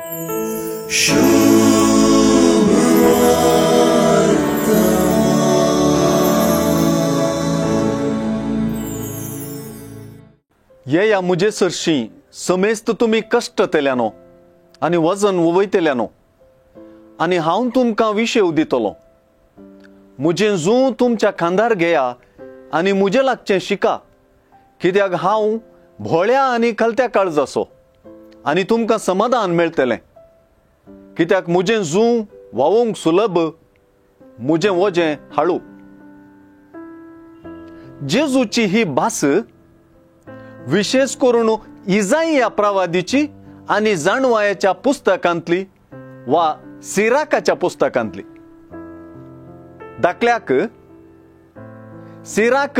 येया मुजे सरशी समेस्त तुमी कश्ट तेल्यानो आनी वजन वयतल्यानो आनी हांव तुमकां विशेव दितलो. मुजें जू तुमच्या खांदार घेया आनी मुजे लागचें शिका, कित्याक हांव भोळ्या आनी खलत्या काळजाचो आनी तुमकां समाधान मेळटलें. कित्याक मुजें जू व्हांवूंक सुलभ, मुजें वजें हाळू. जेजूची ही भास विशेष करून इजाइया प्रवादीची आनी जाणवायाच्या पुस्तकांतली वा सिराकाच्या पुस्तकांतली. दाखल्याक सिराक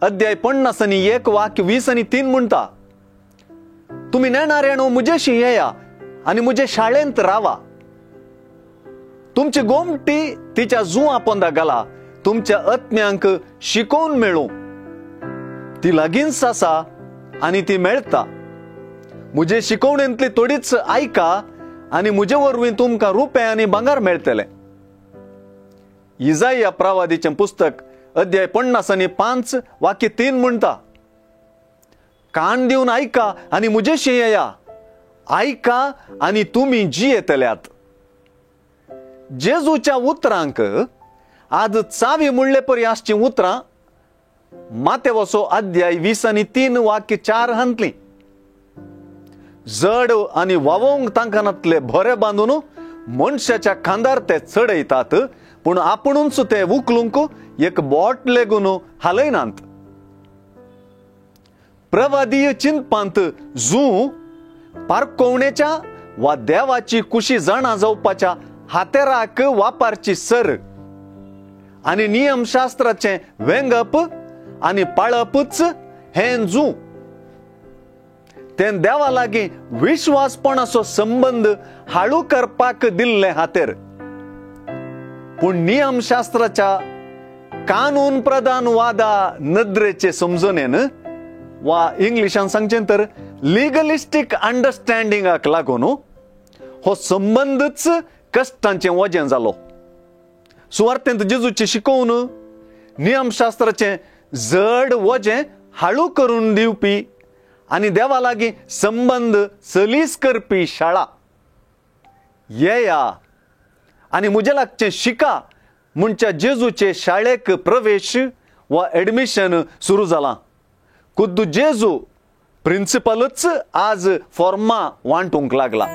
अध्याय 50 आनी 1 वाक्य 20 आनी 3 म्हणटा, तुमी नेणाऱ्यानो मुजेशी येया आनी मुजे शाळेंत रावा. तुमची गोमटी तिच्या जुआ पोंदा घाला, तुमच्या आत्म्यांक शिकोवन मेळूं. ती लागींच आसा आनी ती मेळटा. मुजे शिकोवणेंतली थोडीच आयका आनी मुजे वरवीं तुमकां रुपें आनी भांगर मेळटलें. इजाइया प्रवादीचें पुस्तक अध्याय 50 आनी 5 वाक्य 3 म्हणटा, कान दिवन आयका आनी मुजेशी येया, आयका आनी तुमी जियेतल्यात. जेजूच्या उतरांक आज चावी म्हणले परी आसचीं उतरां मातेवसो अध्याय 20 आनी 3 वाक्य 4 हांतली. जड आनी वावोंक तांकां भरे बांदून मनशाच्या खांदार ते चडयतात, पूण आपुणूच ते उखलूंक एक बोट लेगून हालयनात. प्रवादीय चिंतपांत जू पारकोवणेच्या वा देवाची कुशी जाणा जावपाच्या हातेराक वापरची सर आनी नियमशास्त्राचें वेंगप आनी पाळपूच हें जू. तें देवा लागीं विश्वासपणाचो संबंद हाळू करपाक दिल्लें हातेर. पूण नियमशास्त्राच्या कानून प्रधान वादा नदरेचे समजणेन वा इंग्लिशान सांगचें तर लिगलिस्टीक अंडरस्टँडिंगाक लागून हो संबंदच कश्टांचें वजें जालो. सुवार्थेंत जेजूची शिकोवन नियमशास्त्राचें जड वजें हाळू करून दिवपी आनी देवा लागीं संबंद सलीस करपी शाळा. येया आनी मुजे लागचें शिका म्हणच्या जेजूचे शाळेक प्रवेश वा एडमिशन सुरू जालां. खुद्द जेजू प्रिंसिपलच आज फॉर्मा वांटूंक लागला.